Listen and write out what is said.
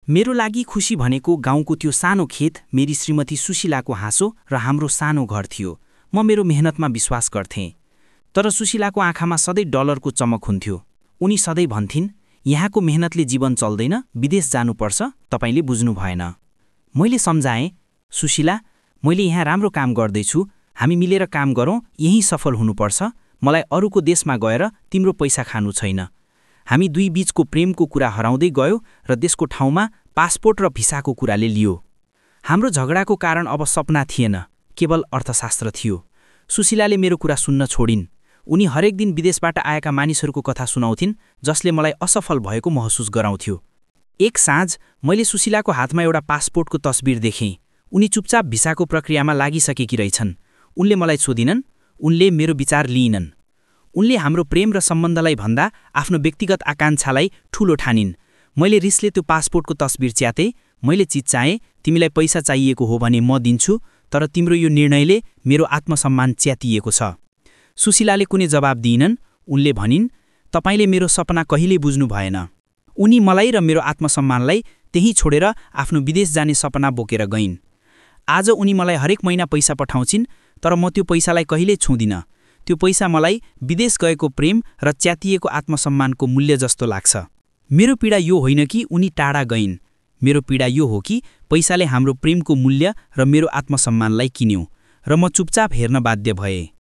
मेरो लागि खुशी भनेको गाउँको त्यो सानो खेत, मेरी श्रीमती सुशीलाको हाँसो र हाम्रो सानो घर थियो। म मेरो मेहनतमा विश्वास गर्थेँ। तर सुशीलाको आँखामा सधैँ डलरको चमक हुन्थ्यो। उनी सधैँ भन्थिन्, यहाँको मेहनतले जीवन चल्दैन, विदेश जानुपर्छ, तपाईले बुझ्नु भएन। मैले सम्झाएँ, सुशीला, मैले यहाँ राम्रो काम गर्दैछु, हामी मिलेर काम गरौँ, यही सफल हुनुपर्छ, मलाई अरूको देशमा गएर तिम्रो पैसा खानु छैन। हामी दुई बीचको प्रेमको कुरा हराउँदै गयो र देशको ठाउँमा पासपोर्ट र भिसाको कुराले लियो। हाम्रो झगडाको कारण अब सपना थिएन, केवल अर्थशास्त्र थियो। सुशीलाले मेरो कुरा सुन्न छोडिन्। उनी हरेक दिन विदेशबाट आएका मानिसहरूको कथा सुनाउँथिन्, जसले मलाई असफल भएको महसुस गराउँथ्यो। एक साँझ मैले सुशीलाको हातमा एउटा पासपोर्टको तस्बिर देखेँ। उनी चुपचाप भिसाको प्रक्रियामा लागिसकेकी रहेछन्। उनले मलाई सोधिनन्, उनले मेरो विचार लिइनन्। उनले हाम्रो प्रेम र सम्बन्धलाई भन्दा आफ्नो व्यक्तिगत आकाङ्क्षालाई ठूलो ठानिन्। मैले रिसले त्यो पासपोर्टको तस्बिर च्यातेँ। मैले चिच्चाएँ, तिमीलाई पैसा चाहिएको हो भने म दिन्छु, तर तिम्रो यो निर्णयले मेरो आत्मसम्मान च्यातिएको छ। सुशीलाले कुनै जवाब दिइनन्। उनले भनिन्, तपाईले मेरो सपना कहिल्यै बुझ्नु भएन। उनी मलाई र मेरो आत्मसम्मानलाई त्यही छोडेर आफ्नो विदेश जाने सपना बोकेर गइन्। आज उनी मलाई हरेक महिना पैसा पठाउँछिन्, तर म त्यो पैसालाई कहिल्यै छुँदिन। त्यो पैसा मलाई विदेश गएको प्रेम र च्यातिएको आत्मसम्मानको मूल्य जस्तो लाग्छ। मेरो पीडा यो होइन कि उनी टाढा गइन्। मेरो पीडा यो हो कि पैसाले हाम्रो प्रेमको मूल्य र मेरो आत्मसम्मानलाई किन्यो र म चुपचाप हेर्न बाध्य भएँ।